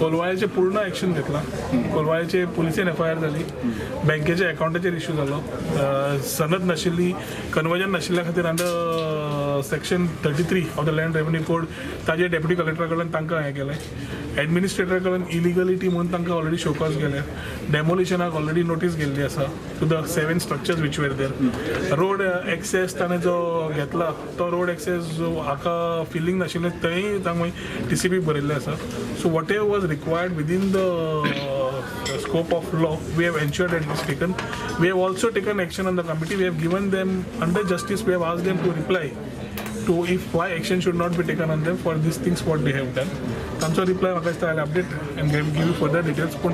कोलवाळ्याचे पूर्ण एक्शन घेतला. कोलवाळ्याचे पुलिसेन F I R जाली, बँकेच्या अकाउंटाचेर इश्यू जालो, सनद नाशिल्ली, कन्वर्जन नाशिल्ल्या खातीर under section 33 of the Land Revenue Code ताजे डेप्युटी कलेक्टरा कडल्यान तांकां हें केलें. एडमिनिस्ट्रेटरा कडल्यान इलिगलिटी म्हणून तांकां ऑलरेडी शोकॉज केल्या. डेमोलिशनाक ऑलरेडी नोटीस गेल्ली आसा to the seven structures which were there. Road access ताणें जो घेतला तो रोड एक्सेस जो हाका फिलिंग नाशिल्लें, थंय तांकां टीसीपी बरयल्लें आसा. So whatever was required within the scope of law, we have ensured that it is taken. We have also taken action on the committee. We have given them under justice, we have asked them to reply to if why action should not be taken on them for these things what they have done. तांचो reply म्हाका दिसता I update and give you further details. पूण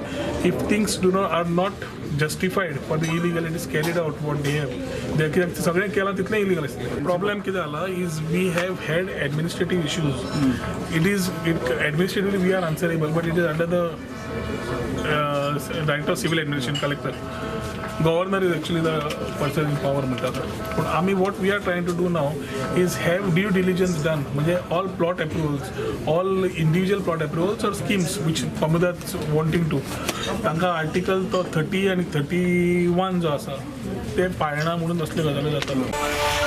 if things do not are not justified for the illegalities carried out what they have, कित्याक सगळें केलां तितलें illegal आसलें. Problem कितें जाला is we have had administrative issues. It is it administratively we are answerable, but it is under the Director of Civil Administration, Collector. Governor is actually the person in power म्हणटात. पूण आमी what we are trying to do now is have due diligence done, म्हणजे all plot approvals, all individual plot approvals or schemes which Comunidade wanting to, तांकां article तो 30 आनी 31 जो आसा ते पाळना म्हणून असल्यो गजाली जाताल्यो.